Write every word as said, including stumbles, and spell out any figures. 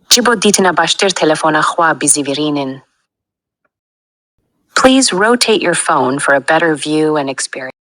Ji bo dîtina baştir telefona xwe bizîvirînin. Please rotate your phone for a better view and experience.